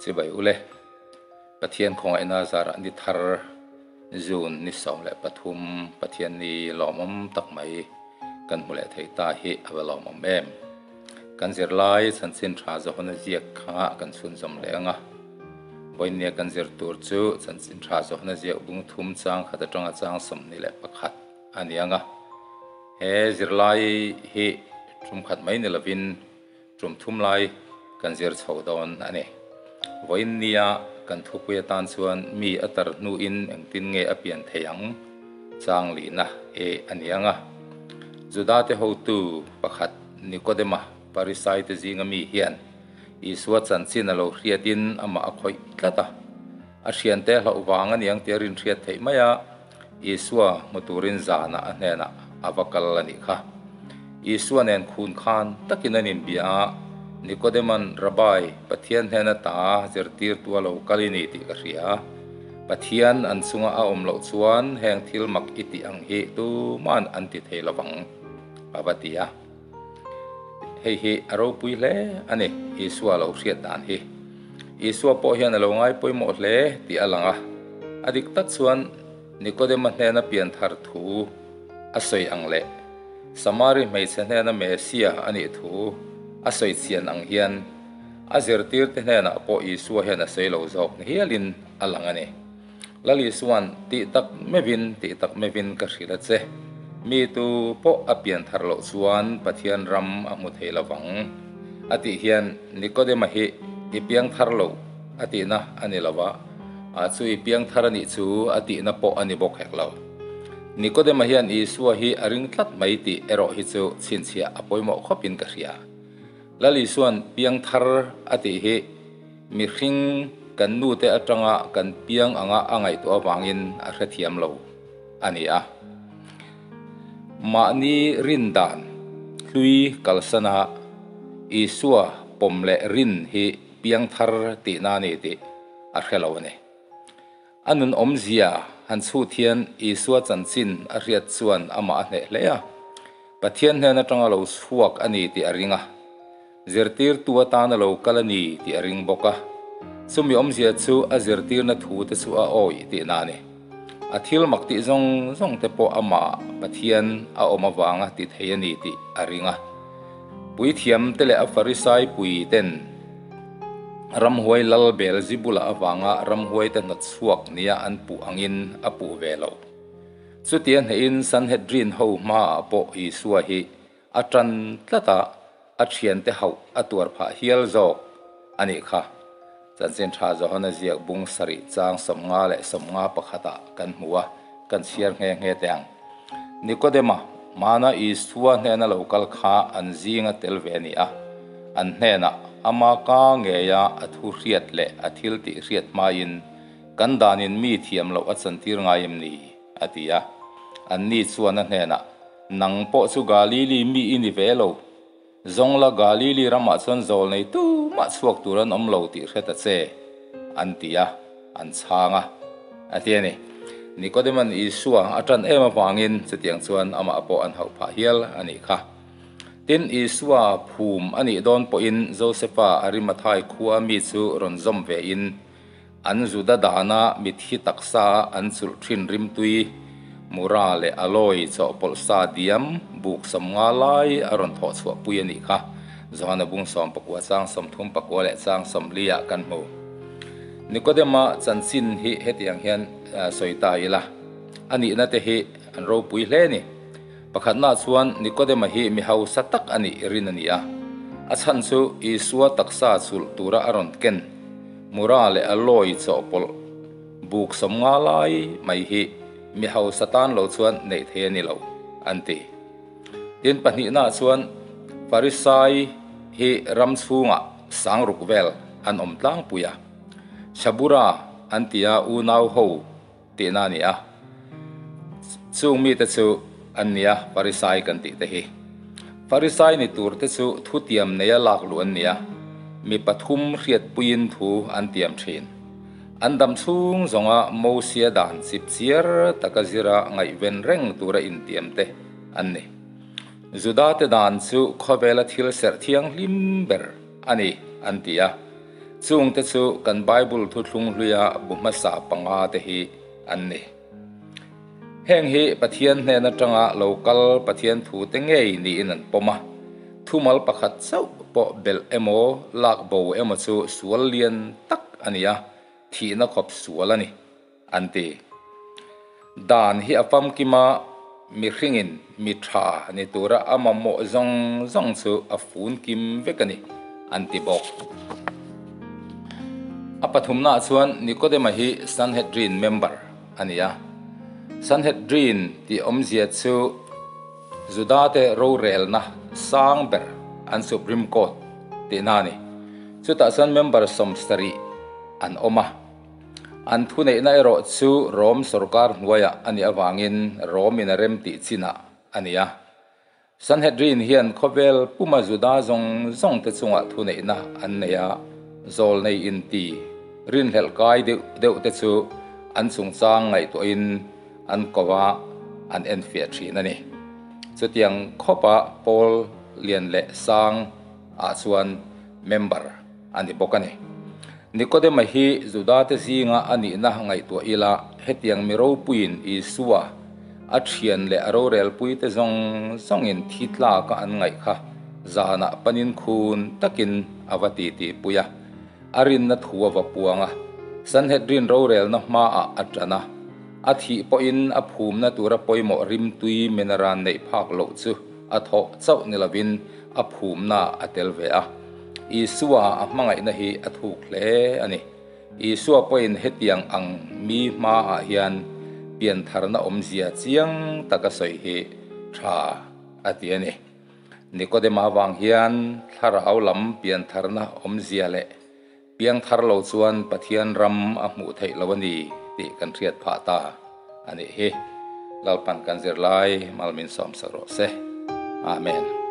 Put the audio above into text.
Chibai ule, Pathian khawngaihna zarah ni thar June ni 13 Pathian ni lawmawm tak mai kan hmu leh thei ta hi a va lawmawm em. Kan zirlai chanchin tha Johana ziak kha kan chhunzawm leh ang a. Vawinia kan zir tur chu chanchin tha Johana ziak bung thum chang khat atanga chang 21 a ni ang a. He zirlai hi tum khat mai ni lovin tum thum lai kan zir chho dawn a ni. Vawiin nia kan thupui atan chuan mi a tar hnuin engtin nge a pian thei ang chang lihna e a ni ang a. Juda te hotu pakhat Nikodema Pharisai te zinga mi hian Isua chanchin a lo hriatin amah a khawih tlat a. A thiante hlauh vang a niang tia rinhriat theih mai a, Isua hmu turin zanah a hnenah a va kal a nih kha. Isua nen khun khan takin an inbia a, Nikodema'n, Rabbi, Pathian hnena ta zirtirtu a lo kal i ni tih ka hria. Pathian an chunga a awm loh chuan heng thil mak i tih ang hi tuma'n an ti thei lovang, a va ti a. Hei hi a ropui hle a ni, Isua lo hriat dan hi. Isua pawh hian a lo ngai pawimawh hle tih a lang a. A dik tak chuan Nikodema hnena pian thar thu a sawi ang leh Samari hmeichhe hnena Mesia a nih thu a sawi chian ang hian a zirtirte hnenah pawh Isua hian a sawi lo zawk ni hialin a lang a ni. Lal Isua'n, Tih tak meuhin, tih tak meuhin ka hrilh a che. Mi tu pawh a pian thar loh chuan Pathian ram a hmu thei lo vang. A tih hian Nikodema hi i piang thar lo a tihna a ni lo va, a chu i piang thar a nih chu a tihna pawh a ni bawk hek lo. Nikodema hian Isua hi a ring tlat mai tih erawh hi chu chhinchhiah a pawimawh khawpin ka hria. Lal Isua'n piang thar a tih hi mihring kan nute atanga kan piang anga a ngaihtuah avangin a hrethiam lo a ni a. Mahni rin dan hlui kalsana Isua pawm leh rin hi piang thar tihna a ni tih a hre lo a ni. A nun awmzia han chhut hian Isua chanchin a hriat chuan amah a hneh hle a. Pathian hnen atanga lo chhuak a ni tih a ring a. Zirtirtu atana lo kal a ni tih a ring bawk a. Chumi awmzia chu a zirtirna thu te chu a awih tihna a ni. A thil mak tih zawng zawng te pawh amah Pathian a awm avanga ti thei a ni tih a ring a. Puithiam te leh a Farisai pui ten Ramhuai lal Beelzebula avanga ramhuai te hnawt chhuak nia an puh angin a puh ve lo. Chutia hnehin Sanhedrin ho hmaah pawh Isua hi a tan tlat a, a thiante hauh a tuar phah hial zawk a nih kha. Chanchin Tha Johana ziak bung sarih chang 50 le 51ah kan hmu a, kan chhiar nghe nghe teh ang. Nikodema, hmana Isua hnena lo kal kha an zinga tel ve a ni a, an hnenah ama ka ngeia a thu hriat leh a thil tih hriat hmain kan danin mi thiam loh a chantir ngai em ni? a ti a. Anni chuan a hnenah, Nang pawh chu Galili mi i ni ve lo. Zawngla Galili ramah chuan zawl nei tumah chhuak tur an awm lo tih hre ta che, an ti a, an chhang a, a ti a ni. Nikodema'n Isua a ṭan em avangin chutiang chuan amah pawh an hauh phah hial a nih kha. Tin, Isua phum a nih dawn pawhin Josefa Arimathai khua mi chu rawn zawm vein An Juda dana mithi taksa an chulh thin rimtui, mura leh alawi chawhpawlh sa diam buk 50 lai a rawn thawh chhuah pui a nih kha. Johana bung 19 chang 39 leh chang 40 ah kan hmu. Nikodema chanchin hi hetiang hian sawi ta ila, a nihna te hi an ropui hle a ni. Pakhatna chuan Nikodema hi mi hausa tak a nih rin a ni a, a chhan chu Isua taksa chulh tura a rawn ken Mura leh a lawi chawhpawlh buk 50 lai mai hi mi hausa tan lo chuan neih thei a ni lo, an ti. Tin, pahnihnaah chuan Farisai hi ram chhungah sangruk vel an awm tlangpui a, Shabura an tia unau ho tihna a ni a. Chung mite chu an nia Farisai kan tih te hi. Farisai ni tur te chu thutiam neia lak luh an nia, mi pathum hriatpuiin thu an tiam thin. An dam chhung zawnga Mosia dan chip chiar taka zira ngaihven reng tura intiam te an ni. Juda te dan chu khawvela thil serh thianghlim ber a ni an ti a. Chungte chu kan Bible thuthlung hluia bu hmasa panga te hi an ni. Heng hi Pathian hnen atanga lo kal Pathian thute ngei niin an pawm a. Thumal pakhat chauh pawh belh emaw lak bo emaw chu sual lian tak a ni a, thihna khawp sual a ni, an ti. Dan hi a famkim a, mihringin mi tha ni tura a mamawh zawng zawng chu a fun kim vek a ni, an ti bawk. A pathumnaah chuan Nikodema hi Sanhedrin member a ni a. Sanhedrin tih awmzia chu Judate rorelna sang ber an Supreme Court tihna a ni. Chutah chuan member 70 an awm a. An thuneihna erawh chu Rome sorkar hnuaiah a nih avangin Rome in a rem tih chinah a ni a. Sanhedrin hian khawvel puma Juda zawng zawng te chungah thuneihna an nei a, zawlnei inti rinhlelh kai deuh deuh te chu an chungchang ngaihtuahin an ko a, an enfiah thin a ni. Chutiang khawpa pawl lian leh sang ah chuan member a ni bawk a ni. Nikodema hi Judate zinga a nihna ngaihtuah ila, hetiang mi ropuiin Isua a thian leh a rorelpuite zawng zawngin thi tlaka an ngaih kha zanah panin khun takin a va titipui a, a rinna thu a va puang a, Sanhedrin rorelna hmaah a tan a, a thih pawhin a phumna tura pawimawh rimtui minaran neih phak loh chu a thawh chauh ni lovin a phumna a tel ve a. Isua a hmangaihna hi a thuk hle a ni. Isua pawhin hetiang ang mi hmaah hian piantharna awmzia chiang taka sawi hi tha a ti a ni. Nikodema vang hian thlarau lam piantharna awmzia leh piangthar lo chuan Pathian ram a hmuh theih lo a ni tih kan hriat phah ta a nih hi. Lalpan kan zirlai mal min sawmsak rawh se. Amen.